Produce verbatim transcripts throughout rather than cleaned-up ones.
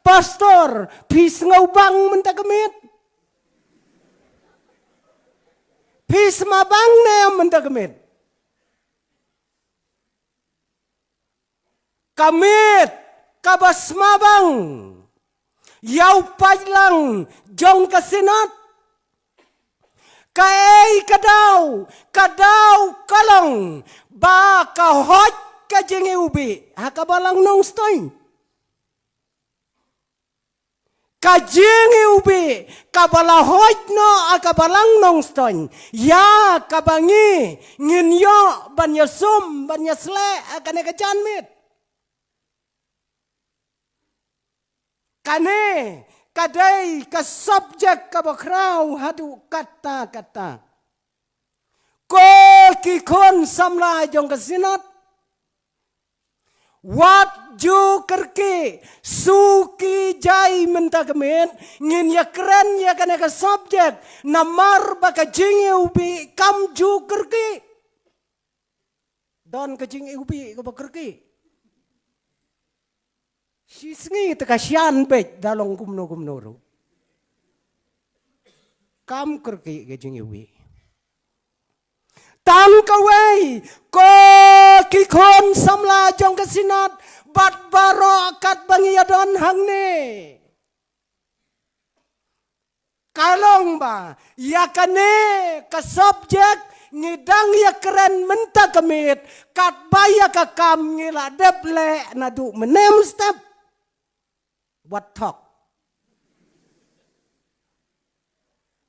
Pastor, phi sngewbang mynta ka miet? Phi sngewbang ne mynta ka miet? Ka miet kaba sngewbang ïa u paidlang jong ka Synod. Kaei ka daw, ka daw ka long ba ka hoi ka jingiwbih ha ka Balang Nongstoiñ. Ka jingiwbih kaba la hoi noh ha ka Balang Nongstoiñ, ïa kaba ngi ngin ïoh ban ïasum, ban ïasleh ha kane ka janmiet. Kane ka dei ka subject kaba khraw haduh katta katta. Ko ki khun samla jong ka Synod, wat ju kyrkieh, suki jai mynta ka miet, ngin ïakren ïa kane ka subject, namar ba ka jingiwbih kam ju kyrkieh. Don ka jingiwbih kaba kyrkieh? Shisngi te ka shian beit da long kumno kumno ruh. Kam kyrkieh ka jingiwbih. Tang kawei, ko ki khun samla jong ka Synod, bad baroh katba ngi ïadon hangne. Ka long ba ïa kane ka subject ngi dang ïakren mynta ka miet, katba ïa ka kam ngi la dep leh naduh mynne mynstep. Wat thok.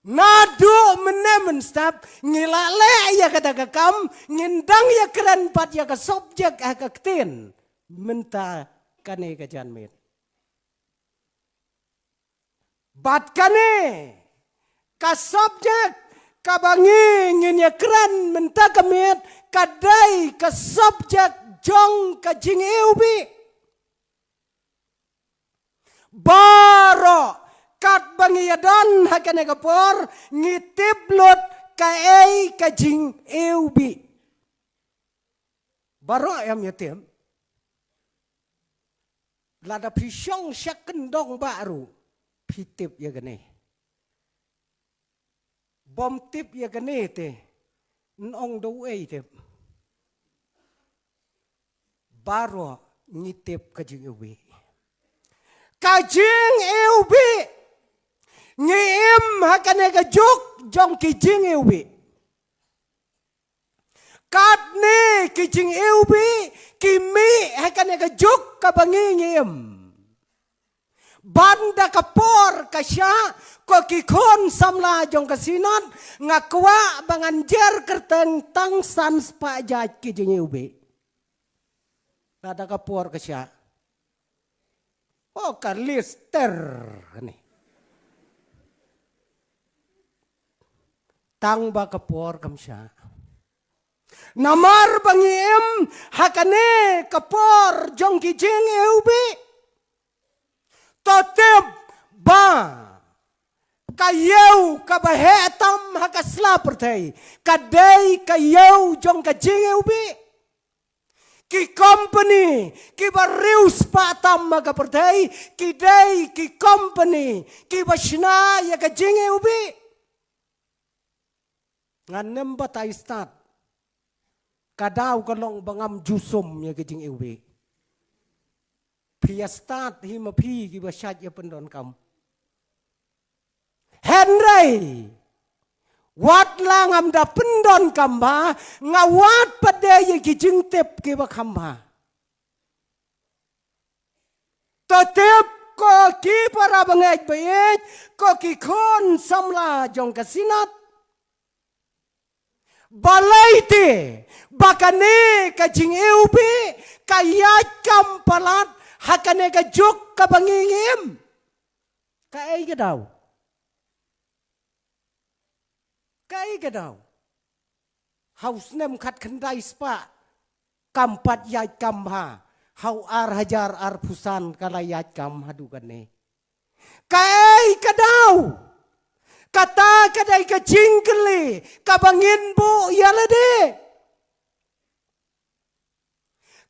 Naduh mynne mynstep ngi la leh ïa kata ka kam, ngin dang ïakren pat ïa ka subject ha ka ktien mynta kane ka janmiet. Bad kane ka subject kaba ngi ngin ïakren mynta ka miet, ka dei ka subject jong ka jingiwbih. Baroh katba ngi ïadon ha kane ka por, ngi tip lut kaei ka jingiwbih. Baroh em ïa tip. Lada phi shong sha kyndong bah ruh, phi tip ïa kane. Bym tip ïa kane te, yn ong da uei tip. Baroh ngi tip ka jingiwbih. Ka jingiwbih. Ngi im ha kane ka juk jong ki jingiwbih. Katne ki jingiwbih ki mih ha kane ka juk kaba ngi ngi im. Bad da ka por ka shah, ko ki khun samla jong ka Synod, nga kwah ba ngan jer kyrteng tang san spah jait ki jingiwbih. Lada ka por ka shah. Oh, ka list ter ni. Tang ba ka por kam shah. Namar ba ngi im ha kane ka por jong ki jingiwbih. To tip ba ka ïew kaba heh tam ha ka sla pyrthei ka dei ka ïew jong ka jingiwbih. Ki company kiba riewspah tam ha ka pyrthei ki dei ki company kiba shna ïa ka jingiwbih. Ngan nym batai stad. Ka daw ka long ba ngam ju sum ïa ka jingiwbih. Phi ïa stad hi ma phi kiba shait ïa pyndonkam. Hynrei wat la ngam da pyndonkam bha, nga wad pat de ïa ki jingtip kiba kham bha. To tip ko ki para bangeit baieit, ko ki khun samla jong ka Synod. Balei te ba kane ka jingiwbih ka ïaid kam palat ha kane ka juk kaba ngi im? Kaei ka daw? Kaei ka daw? Ha u snem khatkhyndai spah kam pat ïaid kam bha, ha u ar hajar arphew san ka la ïaid kam haduh kane. Kaei ka daw? Kata ka dei ka jingkylli kaba ngin buh ïa lade.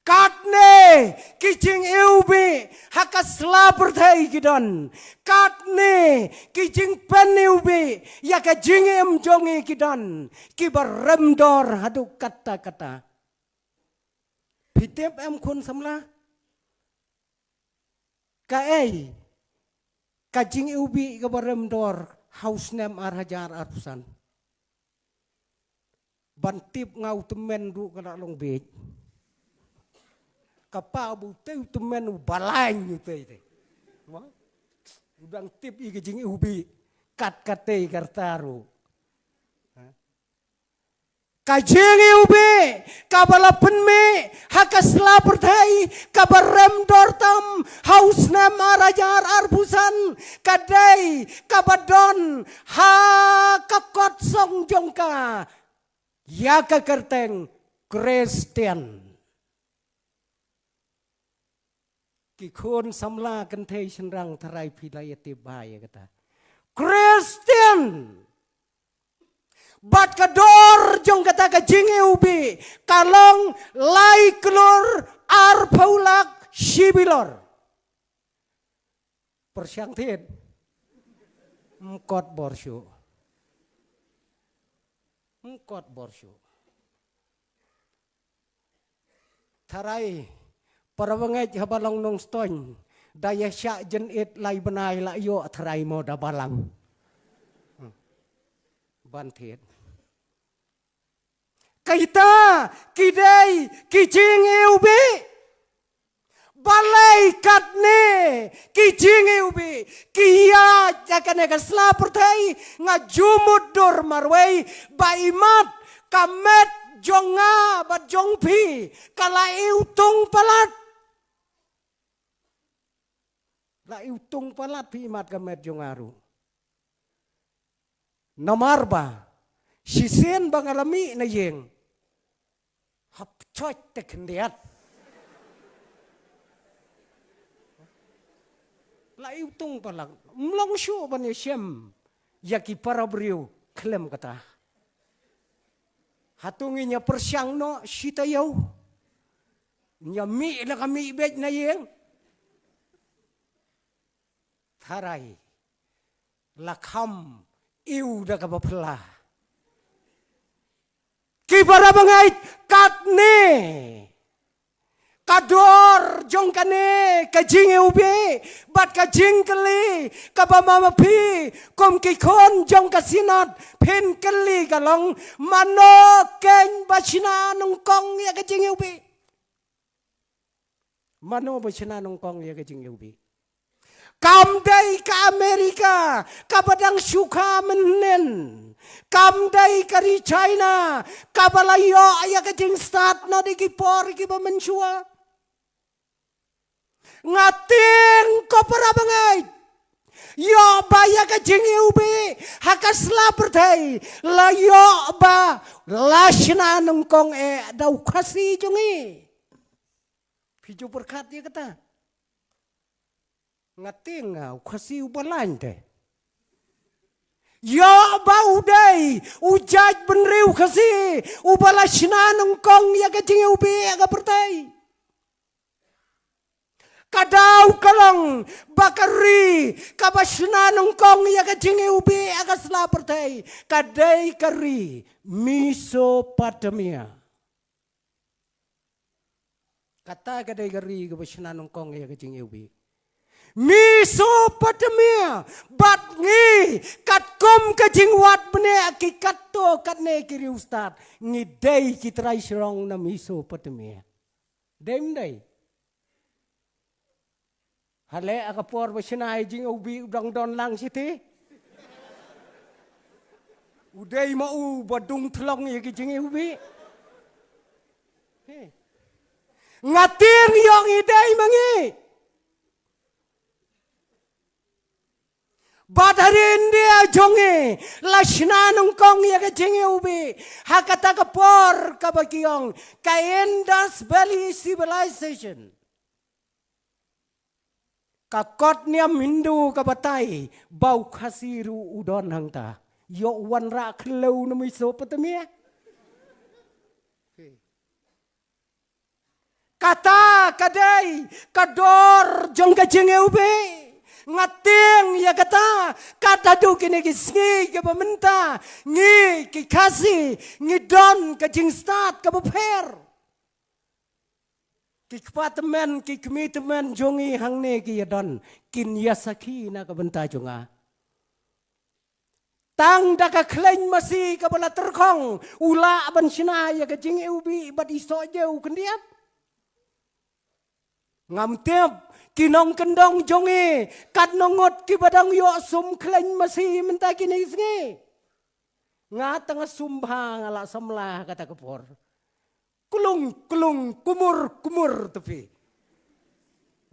Katne ki jingiwbih ha ka sla pyrthei ki don. Katne ki jingpyniwbih ïa ka jingim jong ngi ki don, kiba rem dor haduh katta katta. Phi tip em khun samla? Kaei ka jingiwbih kaba rem dor ha u snem ar hajar arphew san? Ban tip nga u tymmen ruh ka la long bieit. Ka pa u tei u tymmen u balain u tei tei. Wa? U dang tip ïa ka jingiwbih kat katei ka rta ruh. Ha? Ka jingiwbih kaba la pynmih ha ka sla pyrthei kaba rem dor tam ha u snem ar hajar arphew san, ka dei kaba don ha ka kot song jong ka ïa ka kyrteng Khristan. Ki khun samla kynthei shynrang, tharai phi la ïa tip bha ïa kata. Khristan. Bad ka dor jong kata ka jingiwbih ka long lai klur arphew lak shi bilor. Pyrshang thied. Mkot bor shuh. Mkot bor shuh. Tharai para bangeit haba long nongstoiñ, da ïa shah jynit lai bnai la ïoh tharai mo da balang. Ban thied. Kita ki dei ki jingiwbih. Balei katne ki jingiwbih ki ïaid ha kane ka sla pyrthei? Nga ju mutdur marwei ba imat ka met jong nga bad jong phi ka la iwtung palat. La iwtung palat phi imat ka met jong nga ruh. Namar ba shisien ba nga la mih na ïing, hap choit te khyndiat. La iwtung palat, mlong shuh ban ïashem ïa ki para briew khlem kata. Hato ngin ïa pyrshang noh shi taïew? Ngin ïa mih la ka mih beit na ïing. Tharai la kham ïoh da kaba phylla. Ki para bangeit, katne ka dor jong kane ka jingiwbih bad ka jingkylli kaba ma ma phi kum ki khun jong ka Synod phin kylli ka long, mano keiñ ba shna nyngkong ïa ka jingiwbih? Mano ba shna nyngkong ïa ka jingiwbih? Kam dei ka Amerika kaba dang shu kha mynhynnin. Kam dei ka ri China kaba la ïoh ïa ka jingstad na dei ki por kiba mynshuwa. Nga tieng ko para bangeit, ïoh ba ïa ka jingiwbih ha ka sla pyrthei la ïoh ba la shna nyngkong eh da u Khasi jong ngi. Phi ju pyrkhat ïa kata? Nga tieng nga u Khasi uba lain te. Ïoh ba u dei u jaitbynriew Khasi uba la shna nyngkong ïa ka jingiwbih ha ka pyrthei. Ka daw ka long ba ka ri kaba shna nyngkong ïa ka jingiwbih ha ka sla pyrthei ka dei ka ri Mesopotamia. Kata ka dei ka ri kaba shna nyngkong ïa ka jingiwbih. Mesopotamia, bad ngi katkum ka jingwad bniah ki katto katne ki riewstad, ngi dei ki trai shnong na Mesopotamia. Dei ym dei? Hale ha ka por ba shna ïa ka jingiwbih u dang don lang shiti. U dei ma u ba dung thlong ïa ka jingiwbih. He. Nga tieng ïoh ngi dei ma ngi. Bad ha ri India jong ngi la shna nyngkong ïa ka jingiwbih ha kata ka por kaba ki ong ka Indus Valley Civilization. Ka kot niam Hindu ka batai ba u Khasi ruh u don hangta. Ïoh wanrah khlem na Mesopotamia. He. Kata ka dei ka dor jong ka jingiwbih. Nga tieng ïa kata, kata haduh kine ki sngi kiba mynta, ngi ki Khasi ngi don ka jingstad kaba pher. Ki kpa tymmen, ki kmie tymmen jong ngi hangne ki ïa don, kin ïa sakhi na ka bynta jong nga. Tang da ka khleiñ masi kaba la tyrkhong, u lah ban shna ïa ka jingiwbih bad i soh jew khyndiat. Ngam tip, ki nongkyndong jong ngi, katno ngut kiba dang ïoh sum khleiñ masi mynta kine ki sngi. Nga tang sum bha nga la samla kata ka por. Klung, klung, kumur, kumur te phi.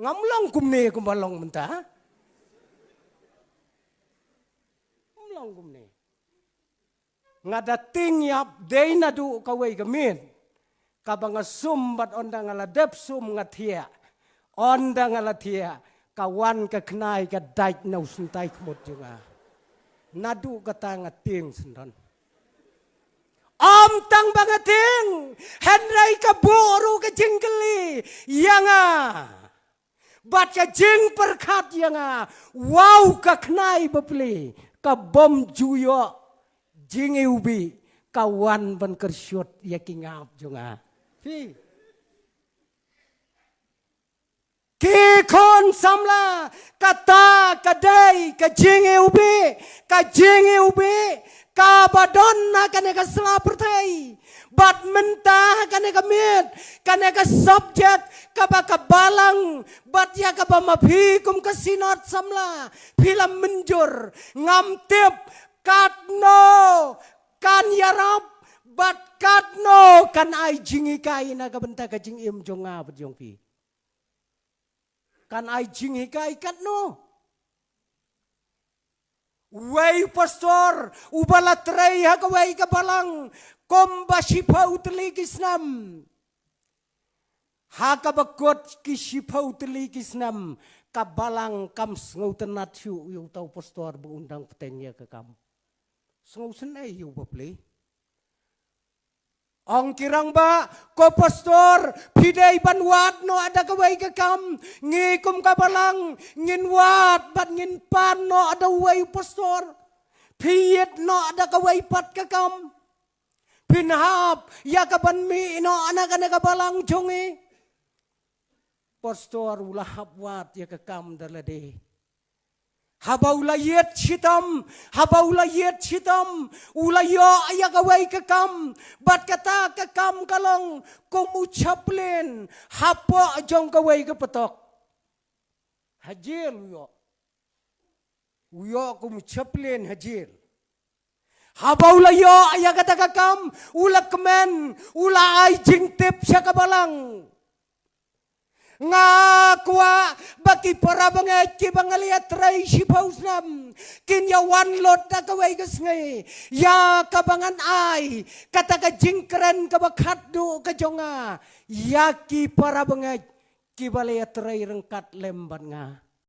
Ngam long kumne kumba long mynta. Ngam long kumne. Nga da tieng ïap dei naduh kawei ka miet. Kaba nga sum bad ynda nga la dep sum nga thiah. Ynda nga la thiah, ka wan ka khnai ka dait na u syntai khmut jong nga. Naduh kata nga tieng syndon. Ym tang ba nga tieng, hynrei ka buh ruh ka jingkylli ïa nga. Bad ka jingpyrkhat ïa nga, wow ka khnai bapli, ka bym ju ïoh jingiwbih, ka wan ban kyrshut ïa ki ngap jong nga. Phi. Ki khun samla, kata ka dei ka jingiwbih, ka jingiwbih kaba don ha kane ka sla pyrthei. Bad mynta ha kane ka miet, kane ka subject kaba ka balang, bad ïa kaba ma phi kum ka Synod samla, phi la mynjur, ngam tip katno kan ïarap, bad katno kan ai jinghikai na ka bynta ka jingim jong nga bad jong phi. Kan ai jinghikai katno. Uwei u pastor uba la trei ha kawei ka balang kumba shiphew tylli ki snem. Ha kaba kut ki shiphew tylli ki snem, ka balang kam sngewtynnat shuh ïa uta u pastor ba un dang bteng ïa ka kam. Sngewsynei ïa u bapli. Ong ki rangbah, ko pastor, phi dei ban wad noh da kawei ka kam, ngi kum ka balang, ngin wad bad ngin pan noh da uwei u pastor. Phi ïit noh da kawei pat ka kam. Phin hap ïa ka ban mih noh na kane ka balang jong ngi. Pastor u la hap wad ïa ka kam da lade. Haba u la ïit shitom, haba u la ïit shitom, u la ïoh ïa kawei ka kam, bad kata ka kam ka long kum u chaplain hapoh jong kawei ka patok. Ha jel u ïoh. U ïoh kum u chaplain ha jel. Haba u la ïoh ïa kata ka kam, u la kmen, u la ai jingtip sha ka balang. Nga kwah ba ki para bangeit kiba nga la ïatrei shiphew snem, kin ïa wan lut da kawei ka sngi ïa kaba ngan ai kata ka jingkren kaba khatduh ka jong nga ïa ki para bangeit kiba la ïatrei ryngkat lem bad nga.